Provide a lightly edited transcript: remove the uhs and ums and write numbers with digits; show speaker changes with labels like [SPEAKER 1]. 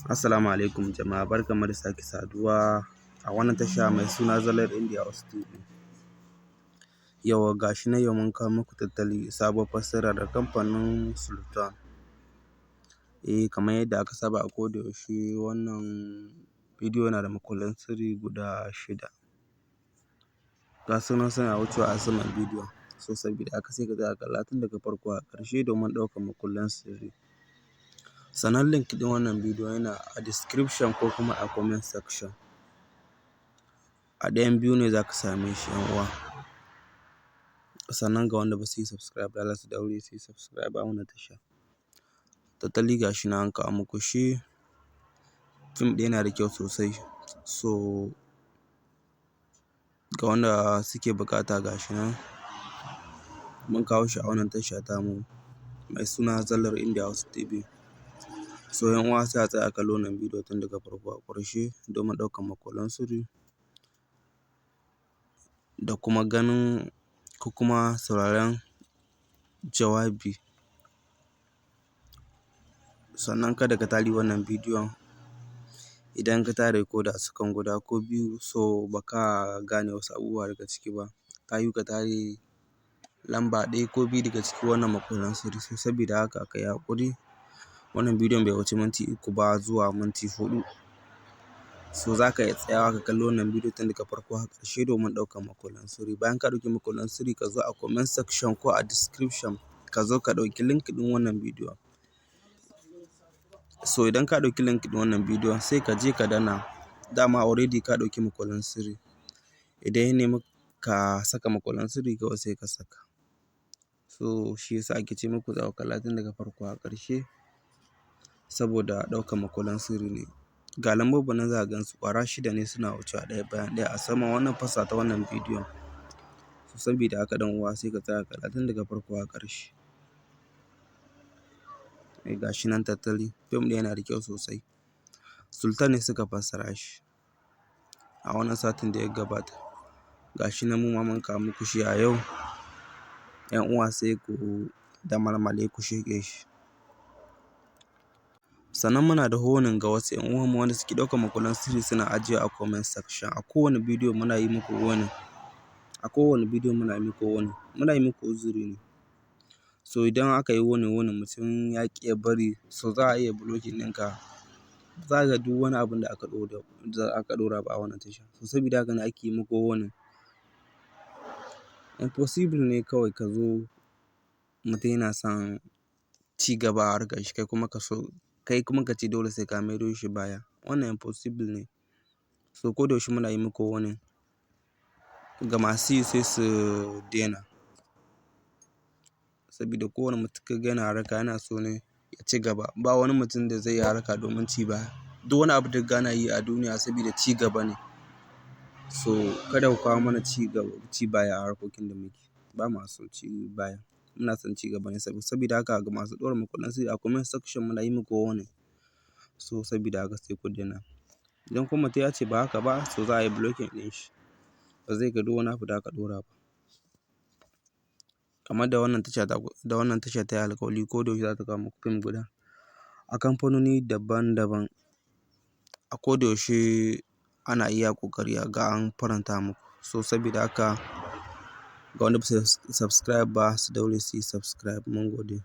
[SPEAKER 1] Assalamu alaikum jama'a, barkanmu da sake saduwa a wannan tasha mai suna Zallar India House TV. Yau ga shi nan, yau mun kawo muku tattali sabuwar fassara da kamfanin Sultan. Kamar yadda aka saba a koda yaushe, wannan bidiyo yana da makullan sirri guda shida. Ga su nan suna wucewa a saman bidiyon, so sabida haka sai ka tsaya ka kalla tun daga farko har ƙarshe domin ɗaukar makullan sirri. Sannan link ɗin wannan bidiyo yana a description ko kuma a comment section. A ɗayan biyu ne za ka same shi, ‘yan uwa. Sannan ga wanda ba su yi subscribe ba, za su daure su yi subscribe a wannan tasha. Tattali ga shi nan an kawo muku shi. Fim ɗin yana da kyau sosai. So ga wanda suke buƙata, ga shi nan mun kawo shi a wannan tasha tamu mai suna Zallar India House TV. So ‘yan uwa, sai a tsaya a kalli wannan bidiyo tun daga farko har ƙarshe domin ɗaukar makullan sirri da kuma ganin ko kuma sauraron jawabi. Sannan kada ka tare wannan bidiyon. Idan ka tare ko da second guda ko biyu, so ba ka gane wasu abubuwa daga ciki ba. Ta yiwu ka tare lamba ɗaya ko biyu daga cikin wannan makullan sirri. So sabida haka ka yi haƙuri. Wannan bidiyon bai wuce minti 3 ba zuwa minti 4. So za ka iya tsayawa ka kalli wannan bidiyo tun daga farko har ƙarshe domin ɗaukar makullan sirri. Bayan ka ɗauki makullan sirri, ka zo a comment section ko a description, ka zo ka ɗauki link ɗin wannan bidiyon. So idan ka ɗauki link ɗin wannan bidiyon, sai ka je ka danna. Dama already ka ɗauki makullan sirri. Idan ya nemi ka saka makullan sirri, kawai sai ka saka. So shi yasa ake ce muku za ku kalla tun daga farko har ƙarshe saboda ɗaukar makullan sirri ne. Ga lambobin nan, za ka gan su ƙwara shida ne suna wucewa ɗaya bayan ɗaya a saman wannan fassara ta wannan bidiyon. So sabida haka, ɗan uwa, sai ka tsaya ka kalla tun daga farko har ƙarshe. Ga shi nan tattali, fim ɗin yana da kyau sosai. Sultan ne suka fassara shi a wannan satin da ya gabata. Ga shi nan mu ma mun kawo muku shi a yau. ‘Yan uwa, sai ku damalmale ku sheƙe shi. Sannan muna da warning ga wasu ‘yan uwanmu wanda suke ɗaukar makullan sirri suna ajiyewa a comment section. A kowane bidiyo muna yi muku warning. A kowane bidiyo muna yi muku warning. Muna yi muku uzuri ne. So idan aka yi warning warning, mutum ya ƙi ya bari, so za a iya blocking ɗinka. Za ka ga duk wani abun da aka ɗora ba a wannan tasha. So sabida haka ne ake yi muku warning. Impossible ne kawai ka zo, mutum yana son ci gaba a harkar shi, kai kuma ka ce dole sai ka maido shi baya. Wannan impossible ne. So ko da yaushe muna yi muku warning. Ga masu yi, sai su daina. Saboda kowane mutum ka ga yana harka, yana so ne ya ci gaba. Ba wani mutum da zai yi harka domin ci baya. Duk wani abu da kaga ana yi a duniya, saboda ci gaba ne. So kada ku kawo mana ci gaba, ci baya a harkokin da muke. Ba ma so ci baya. Muna son ci gaba ne. Saboda haka ga masu ɗora makullan sirri a comment section, muna yi muku warning. So sabida haka sai ku daina. Idan kuma mutum ya ce ba haka ba, so za a yi blocking ɗin shi. Ba zai ga duk wani abu da aka ɗora ba. Kamar da wannan tasha ta yi alƙawari, ko da yaushe za ta kawo muku fim guda a kamfanoni daban daban. A ko da yaushe ana iya ƙoƙari a ga an faranta muku. So sabida haka ga wanda ba su subscribe ba, su daure su yi subscribe. Mun gode.